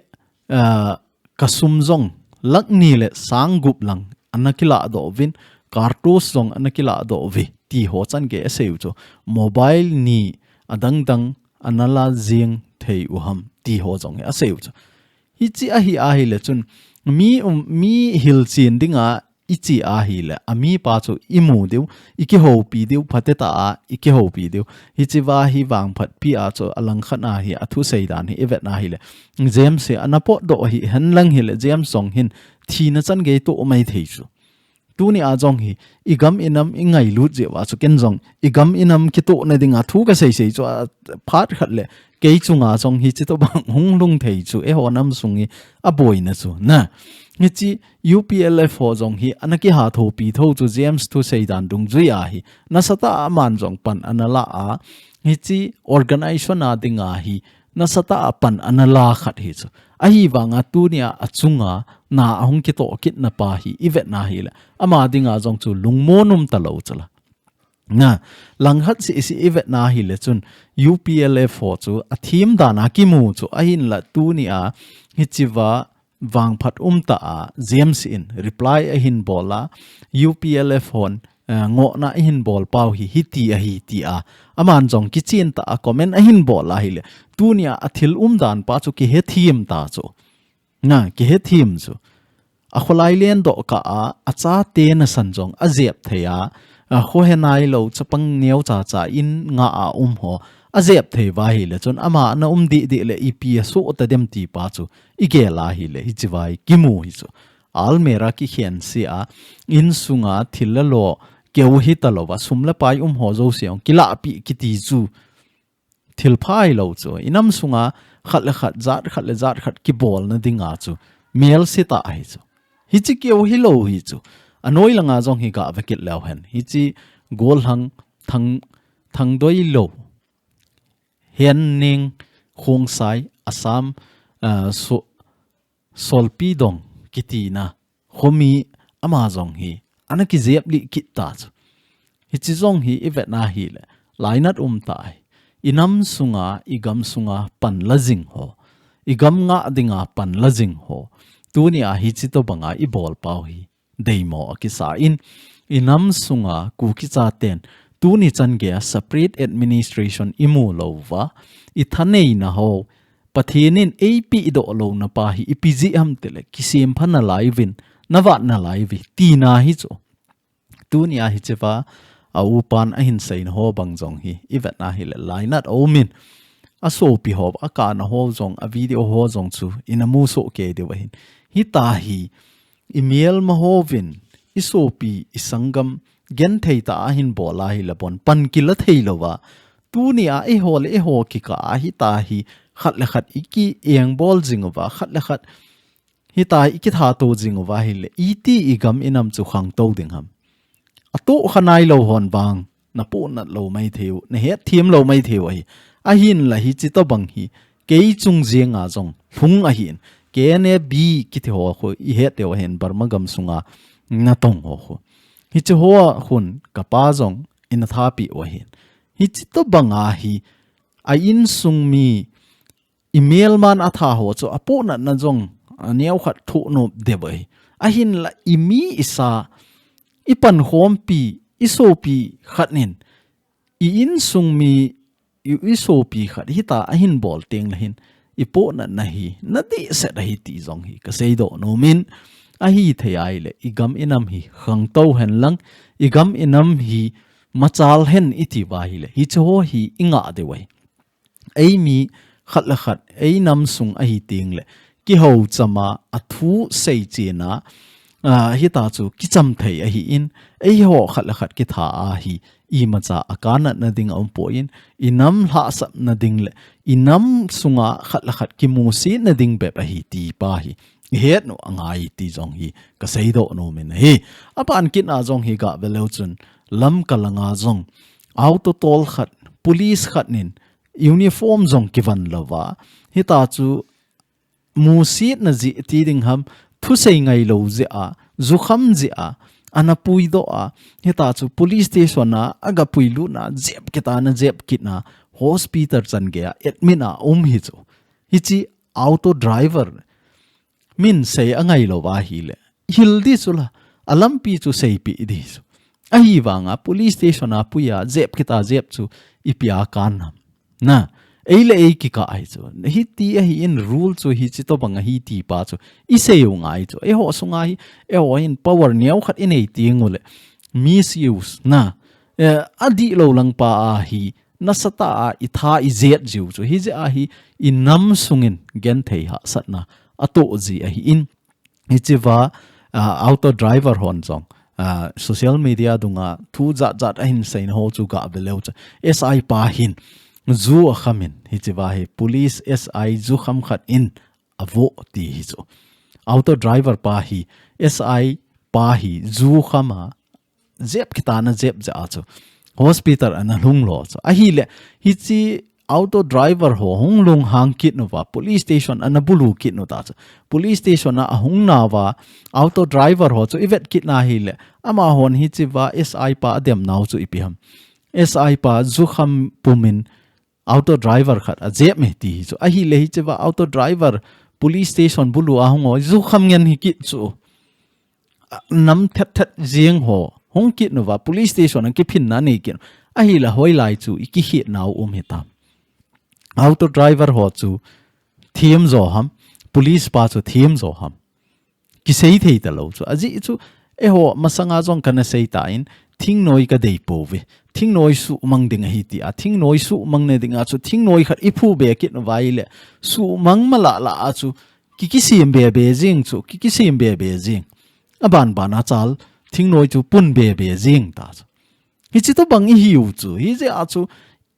ah, kasum jong lakh ni le sang gup lang ana kiladoh uvin, cartridge jong ana kiladoh uve ti ho chan gei asei u chu, mobile ni adang dang ana la jeng thei u ham ti ho jong asei u chu. Hiche ahi ahile chun, mi, um, mi hilchen dinga iche ahile, amipa chu imu diu, ikihoupi diu, phatetah a ikihoupi diu. Hicheva hi vangphatpi a chu alangkhat a hi athusei dan hi ivet na hile, James hi ana potdoh hihen lang hile, James jong hin thina chan gei toh mai thei chu. Tunia jong hi, igam inam ingailut jeh uva chu ken jong, igam inam kitohna dinga thu kasei sei chu aphat khat le, kei chunga jong hiche tobang hung lhung thei chu, eiho nam sung hi aboina chu, na. Hiche U P L F ho jong hi, ana kihathopi thou chu James thusei dan dungjui a hi, nasatah a aman jong pan ana la a, hiche organization a dinga hi, nasatah a pan ana la khat hi chu. Ahivanga tunia achunga na ahung kitoh kitna pa hi ivet na hile, ama dinga jong chu lungmon um talou chu la. Na, langkhat seh seh ivet na hile chun U P L F ho chu athem dan a kimu chu ahinla tunia hicheva vangphat umtah a James in reply ahin bol a, U P L F hon, eh, ngohna ahin bol pau hi hiti ahi tia, aman jong kichen tah a comment ahin bol ahile, tunia athil umdan pa chu kihethem ta chu. Na, kihethem chu. a kholai lendoh kah a, a chate nasan jong a jep thei a, a khohe nailou chapang neocha cha in nga a um ho a jep thei uva ahile chun ama ana um dihdih le ipi a soh tadem ti pa chu i gel a ahile hiche uva i kimu hi chu. Almirah kikhen se a, insunga thil le lo keu hita louva, sum le pai um ho jouse jong kilahpeh kiti chu thil pha hilou chu. I nam sunga khat le khat, jat khat le jat khat kibolna dinga chu melse tah ahi chu. Hiche keu hilou hi chu. A noi langa jong hi gah ve kit leu hen. Hiche Gollhang, Thang, Thangdoilou, Henning, Khongsai, Assam, ah, So-, Solpidong kitina khomi ama jong hi ana kijep lih kit ta chu. Hiche jong hi i vet na ahile lainat um tah ahi. I nam sunga, i gam sunga pan la jing ho, i gam ngah dinga pan la jing ho, tuni a hiche tobanga i bol pau hi deimo a kisa in, i nam sunga Kuki chaten tuni chan geiya separate administration i mu louva, i thaneina ho Pathen in eipeh doh louna pa hi ipi jeh ham tile, kisem pha nalai uvin, na vat nalai uve, tina hi chu. Tuni a hiche uva, a upan ahin seina ho bang jong hi i vet na ahile lainat a um in, a sopi ho, a kana ho jong, a video ho jong chu i na mu soh kei diu ahin. Hita hi i melma hovin, i sopi, i sanggam genthei tah a ahin bol a ahile bon pan kila thei louva, tuni a eiho le eiho kikah a hita hi khat le khat i ki-engbol jing uva, khat le khat hita hi i kithato jing uva ahile, iti i gam i nam chu khangtou ding ham? A tohkha nailou hon vang na pohnat lou maithei u, na hetthem lou maithei u ahi. Ahinla hiche tobang hi kei chung jenga jong lhung ahin, K N A B kiti ho khu i het diu ahin, Burma gam sunga natong ho khu. Hiche ho khun ka pa jong i na thapeh u ahin. Hiche tobanga hi a insung mi, i melman a tha ho chu a pohnatna jong a neokhat thoh nop diu ahi. Ahinla i mi i sa, i pankhompi, i sopi khat in, i insung mi, i, i sopi khat hita ahin bol teng le hin, i pohnatna hi na dehset ahi ti jong hi ka seidoh nom in, ahithei ahile i gam i nam hi khangtou hen lang, i gam i nam hi machal hen i ti uva ahile, hiche ho hi i ngah diu ahi. Ei mi khat le khat, ei nam sung ahi teng le, kihou chama, a thu sei chena, a, hita chu kicham thei ahi in, eiho khat le khat kitha a hi, imacha a kanatna ding a um poi in, i nam lhahsamna ding le, i nam sunga khat le khat kimusetna ding bep ahi ti pa hi i het u angai ti jong hi ka seidoh nom in ahi. A ban kit a jong hi gah ve leu chun, Lamka langa jong auto tol khat, police khat nin, uniform jong kivan louva, hita chu musetna jeh ti ding ham, thusei ngailou jeh a, jukham jeh a, ana puidoh a, hita chu police station a aga puilut na, jep kit a ana jep kit na, hospital chan geiya admit a um hi chu. Hiche auto driver min sei angailou uva ahile, hil ding chu la, a lampi chu seipeh ding chu. Ahivanga police station a pui a jep kit a jep chu ipi a kan ham? Na, ei le ei kikah ahi chu. Hiti ahi in, rule chu hiche tobang ahi ti pa chu i sei u ngai chu. Eiho sunga hi, eiho hin power neokhat i nei teng u le, misuse na, eh, adihlou lang pa a hi, nasatah a i tha i jet jiu chu. Hijeh a hi i nam sungin genthei hahsatna a toh ji ahi in, hiche uva, ah, auto driver hon jong, ah, social media dunga thu jat jat ahin seina ho chu gah ve leu chun, S I pa hin ju akham in, hiche uva hi police S I jukham khat in avoh ti hi chu. Auto driver pa hi, S I pa hi jukham a, jep kit a ana jep jeh a chu hospital ana lhung lou chu. Ahile, hiche auto driver ho hung lunghang kit uva, police station ana bulu kit u ta chu. Police station a ahung nauva, auto driver ho chu i vet kit na ahile, amahon hiche uva S I pa adem nau chu ipi ham? S I pa jukham pum in auto driver khat ajep e ti hi chu. Ahile hiche uva auto driver police station bulu a hung ho, jukham ngen hi kit chu. A, nam thet thet jeng ho hung kit uva, police station a kiphinna nei kit. Ahile hoilai chu i kikhetnau um hitam? Auto driver ho chu them jo ham, police pa chu them jo ham? Kisei thei talou chu. Ajeh chu, eiho masanga jong kana sei tan, thingnoi kadei pouve. Thingnoi suhmang ding ahi tia, thingnoi suhmang na dinga chu, thingnoi khat iphu be kit uva ahile, suhmang mala la a chu, ki, kisem be be jing chu, ki, kisem be be jing. Aban ban a chal, thingnoi chu pun be be jing ta chu. Hichi tobang ihiu chu, hijeh a chu,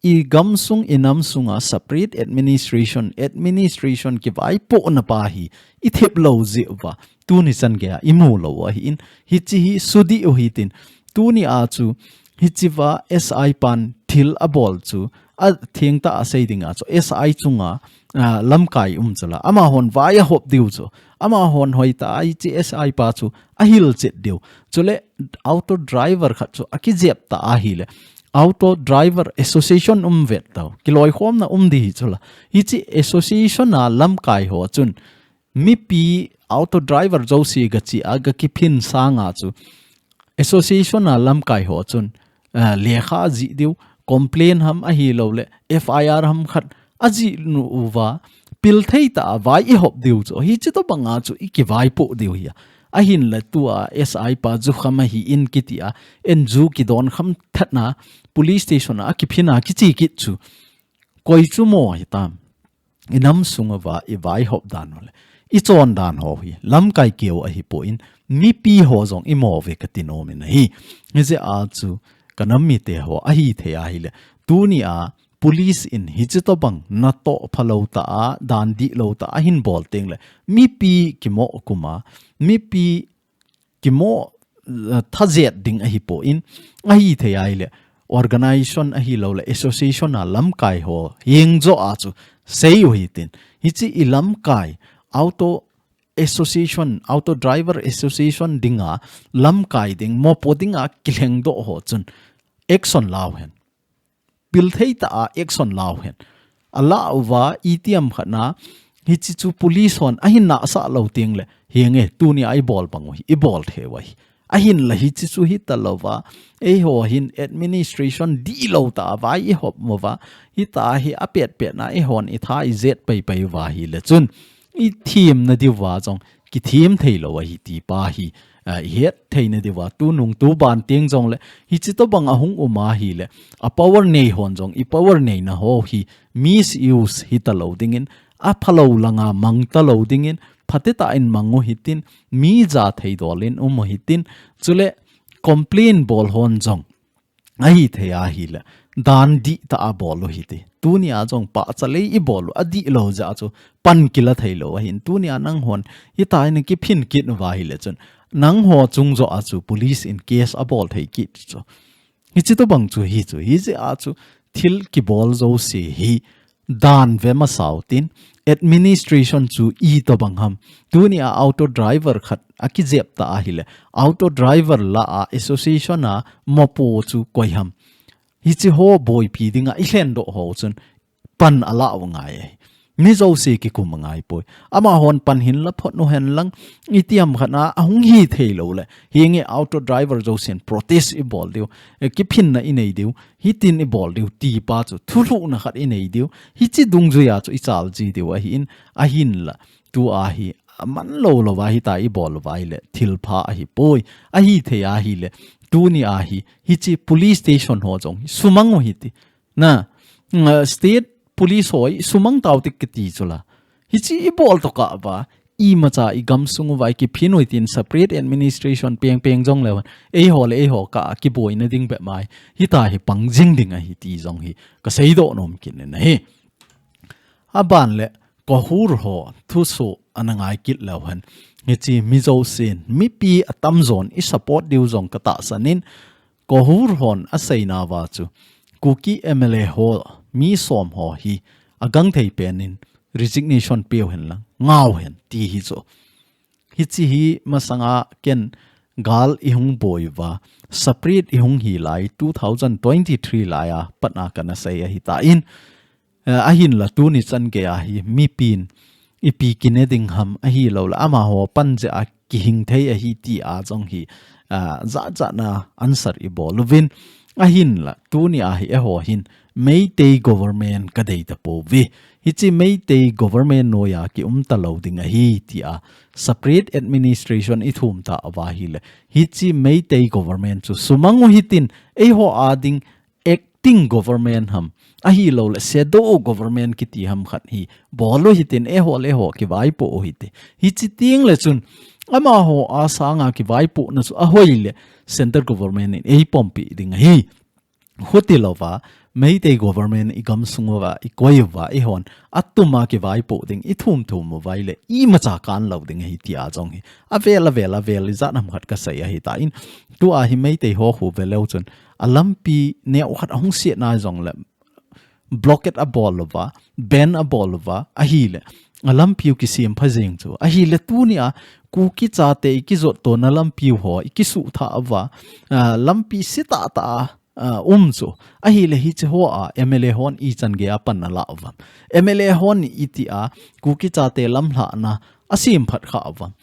i gamsung, i namsunga separate administration, administration kivaipohna pa hi, ithep lou jeh uva, tuni chan geiya imu lou ahin, hichi hi sudih u hitin, tuni a chu, hichiva S I pan thil abol chu, athengtah a sei dinga chu, S I chunga, ah, lamkai um chu la, amahon vai ahop diu chu, amahon hoitah a hichi S I pa chu, ahilchet diu. Chule auto driver khat chu akijep ta ahile, Auto Driver Association um vet tau. Kiloikhomna um di hi chu la. Hichi association a lamkai ho chun, mipi auto driver jouse gachi a gakiphin sanga chu, association a lamkai ho chun, ah, lekha ajih diu, complain ham ahilouleh, F I R ham khat ajih nu uva, pil thei tah a vai ihop diu chu. Hichi tobanga chu ikivaipoh diu hi a. Ahinla tua S I pa jukham ahin kitia, en ju kidon kham thetna, police station a kiphin a kichi kit chu. Koi chu mo hitam. I namsung uva, ivaihop dan u le, ichon dan ho hi, lamkai keu ahipon, mipi ho jong imo uve kati nom in ahi. Hijeh a chu, kanam mite ho, ahithei ahile, tuni a, police in hichi tobang natoh phalou tah a, dan dihlou tah a, ahin bol teng le, mipi kimoh kum a, mipi kimoh, eh, thajet ding ahipon, ahithei ahile, organization ahilouleh, association a lamkai ho, heng jo a chu, sei u hitin, hichi i lamkai, auto association, auto driver association dinga, lamkai ding, mopo dinga, kilhengdoh ho chun, action lau hen. Pil thei tah a action lau hen. Alah uva, itiham khat na, hichi chu police hon, ahin nahsah lou teng le, henge, tuni a ibol bang u hi, ibol thei u ahi. Ahinla hichi chu hita louva, eiho hin administration dihlou tah a vai ihop uva, hita hi apet pet na, eihon itha ijet pai pai uva ahile chun, ithemna diuva jong, kithem thei lou ahi ti pa hi, ah, ihet theina diuva, tunung tuban teng jong le, hichi tobang ahung um ahile, a power nei hon jong, i power neina ho hi, misuse hita lou dingin, aphalou langa mang talou dingin, phatecha in mang u hitin, mi ja thei dol in um u hitin, chule complain bol hon jong, ahithei ahile, dan dihtah a bol u hiti. Tuni a jong pahcha lei ibol u, adihlou jeh a chu pan kila thei lou ahin. Tuni a nanghon, hita hi nakiphin kit uva ahile chun, nangho chung jo a chu police in case abol thei kit chu. Hichi tobang chu hi chu, hijeh a chu thil kibol jouse hi, dan ve masa u tin, administration chu itobang ham. Tuni a auto driver khat akijep ta ahile, auto driver lah a association a mopo chu koi ham. Hichi ho boipi dinga ilhendoh ho chun pan alah u ngai ahi. Mi jouse kikum angai poi. Amahon pan hin la phot u hen lang, itiham khat na ahung hithei lou le, henge auto driver jousen protest ibol diu, eh, kiphinna inei diu, hitin ibol diu, ti pa chu, thulhuhna khat inei diu, hichi dungjui a chu ichal ji diu ahin, ahinla, tua hi, aman lou louva hita ibol uva ahile, thilpha ahipoi, ahithei ahile, tuni a hi, hichi police station ho jong, sumang u hiti, na, mm, state police ho, sumang tau tik kiti chu la, hichi ibol tokah uva, imacha i gamsung uva kiphin u hitin separate administration peng peng jong leu hen. Eiho le eiho kah a kiboina ding bep mai. Hita hi pang jing ding ahi ti jong hi. Kasei doh nom kit in ahi. Aban le Kohur ho thusoh ana ngai kit leu hen. Hichi mi jousen mipi atamjon i support diu jong katahsan in Kohur hon asei nauva chu, Kuki M L A ho, mi som ho hi, agangthei pen in resignation peu hen lang, ngau hen, ti hi chu. Hichi hi masanga ken gal ihung boi uva, separate ihung hi lai, two thousand twenty-three lai a, pat a kana sei ahitan, Eh, ahinla tuni chan gei a hi mipin ipi kine ding ham ahilouleh amaho pan jeh a kihing thei ahi ti a jong hi, ah, jat jat na answer ibol uvin. Ahinla tuni a hi eiho hin Meitei government kadei tapouve. Hiche Meitei government noiya kium talou ding ahi tia separate administration ithum ta uva ahile, hiche Meitei government chu sumang u hitin, eiho a ding acting government ham, ahilouleh shadow government kiti ham khat hi bol u hitin, eiho le eiho kivaipoh u hite. Hiche tengle chun amaho a sanga kivaipohna chu ahoi le central government in eipompi ding ahi. Hutilouva, Meitei government igam sung uva, ikoi uva, eihon atuma kivaipoh ding, ithum thum uva ahile, imacha kan lou ding ahi tia jong hi avel, avel, avel ijat ham khat kasei ahitan, tua hi Meitei ho khu veleu chun alampi neo khat ahung siatna jongle blockade abol uva, ban abol uva ahile, alampiu kisem pha jeng chu ahile, tunia Kuki chate ikijot tona lampiu ho ikisuhthah uva, ah, lampi sitah tah a, ah, um chu ahile, hiche hoa M L A hon ichan geiya pan alah uvam? M L A hon itia Kuki chate lamlhahna asem phat kha uvam?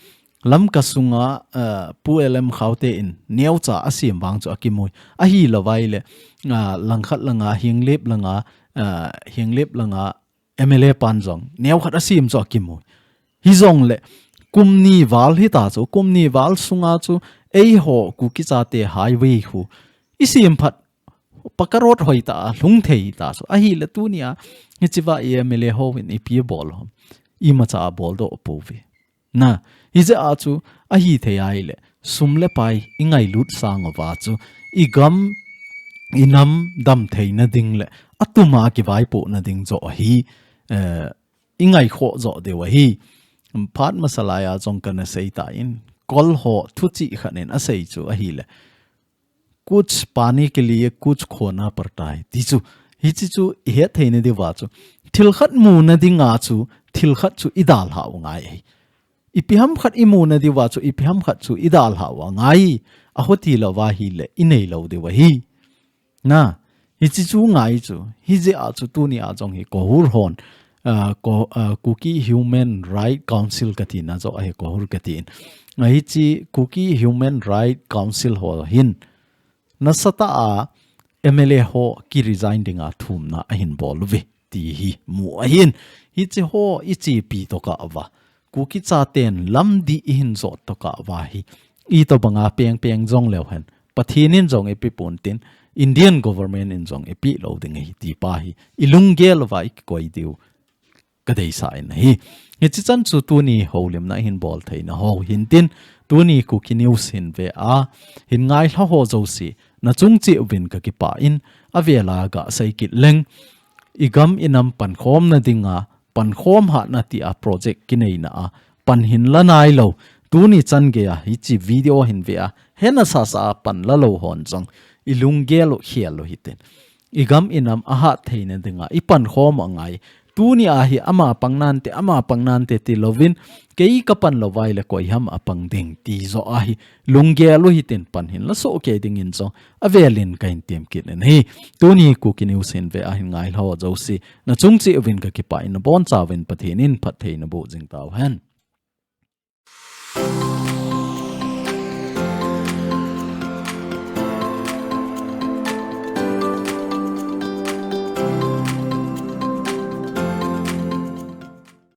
Lamka sunga, ah, Pu L M Khaute in neocha asem vang chu akimui. Ahilouva ahile, ah, langkhat langa, Henglep langa, ah, Henglep langa M L A pan jong neo khat asem chu akimui. Hijongle kum ni val hita chu, kum ni val sunga chu eiho Kuki chate highway khu isem phat, pucca road hoitah a lhung thei ta chu ahile, tunia hichea M L A hon ipi abol ham? Imacha abol doh pouve. Na, hijeh a chu ahithei ahile, sum le pai ingailut sang uva chu, igam inam damtheina ding le atuma kivaipohna ding joh hi, eh, ingaikhoh joh diu ahi. Phat masa laiya jong kana seitan, Kol ho thuchih khat in asei chu ahile, कुछ पाने के लिए कुछ खोना पड़ता है ti chu, hiche chu ihet theina diuva chu, thil khat muna dinga chu thil khat chu idalhah u angai ahi. Ipi ham khat imuna diuva chu, ipi ham khat chu idalhah u angai. Ahutilouva ahile inei lou diu ahi. Na, hiche chu ngai chu, hijeh a chu tunia jong hi KOHUR hon, ah, Ko-, ah, Kuki Human Right Council katina joh ahi, KOHUR katin. Hiche Kuki Human Right Council ho hin nasatah a M L A ho kiresign dinga thumna ahin bol uve ti hi mu ahin. Hiche ho ichepi tokah uva, Kuki chaten lamdih ihin jot tokah uva hi, itobanga pengpeng jong leu hen, Pathen in jong ipi pon tin, Indian government in jong ipi lou ding ahi ti pa hi ilunggel uva ikikoi diu kadeisah in ahi. Hiche chan chu tuni houlimna ihin bol theina ho hintin, tuni Kuki News hin ve a, hin ngailha ho jouse, nachung cheh uvin kakipah in, avela gasei kit leng, igam inam pankhomna dinga, pankhom hatna tia project kineina a pan hinla nailou, tuni chan geiya hiche video hin ve a, hena sasa a panla lou hon jong ilunggel u khel u hitin. Igam inam ahat theina dinga ipankhom u angai. Tunia hi ama pang nante, ama pang nante tilouvin, kei kapan louva ahile koi ham apang ding ti joh ahi lunggel u hitin, pan hinla sohkei dingin jong avelin kahin tem kit in ahi. Tuni Kuki News hin ve a hin ngailha ho jouse, nachung cheh uvin kakipah in, nabonchauvin Pathen in phatthei naboh jing tauhen.